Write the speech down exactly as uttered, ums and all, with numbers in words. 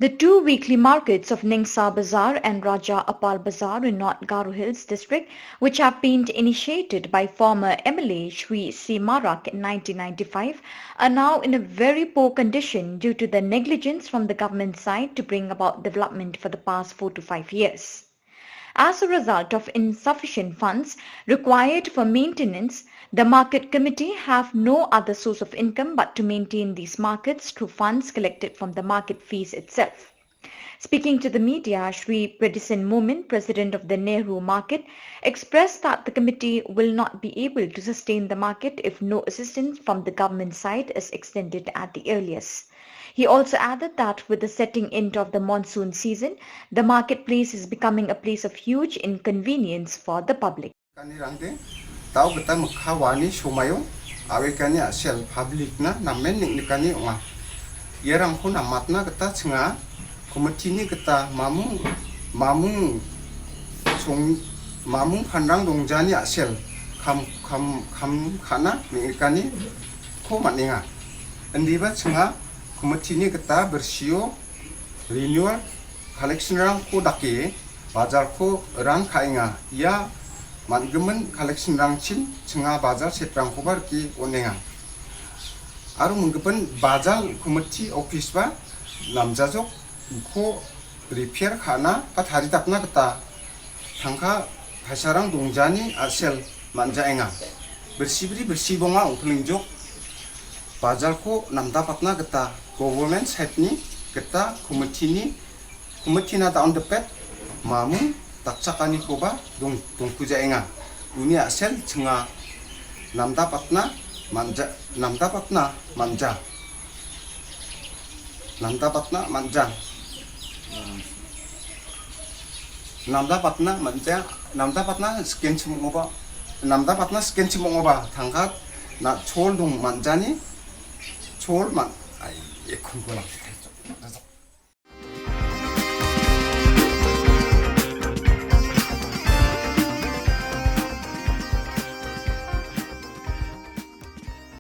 The two weekly markets of Nengsa Bazar and Raja Apal Bazar in North Garo Hills district, which have been initiated by former M L A Shri C. Marak in nineteen ninety-five, are now in a very poor condition due to the negligence from the government side to bring about development for the past four to five years. As a result of insufficient funds required for maintenance, the market committee have no other source of income but to maintain these markets through funds collected from the market fees itself. Speaking to the media, Shri Predison Momin, president of the Nehru Market, expressed that the committee will not be able to sustain the market if no assistance from the government side is extended at the earliest. He also added that with the setting in of the monsoon season, the marketplace is becoming a place of huge inconvenience for the public. Kanirangde, dao gita mikka wani somaio, awekani a·sel public-na namen neng·nikani ong·a. Iarangko namatna gita chinga, komitini gita mamung, mamung song-, mamung panrang dongjani a·sel kam, kam, kam ka·na neng·nikani ko man·enga. Indiba chinga komitini gita birsio renewal collection-rangko dake bajarko rang ka·enga. Ia man·gimin collection-rangchin chinga bajar set-rangkoba rike on·enga. Aro minggimin bajar komiti office-ba namjajok uko repair ka·na ba taridapna gita tangka paisarang dongjani a·sel man·jaenga. Birsibri birsibonga ong·pilingjok bajarko namdapatna gita government side-ni gita komitini, komitina da·on dipet mamung dakchakanikoba dong-, dongkujaenga. Uni a·sel chinga namdapatna manja-, namdapatna manja. Namdapatna manja. Namdapatna manja, namdapatna sken chim ong·oba, namdapatna sken chim ong·oba tangka na chol dong manjani, chol man-, ai, ekon ko lang.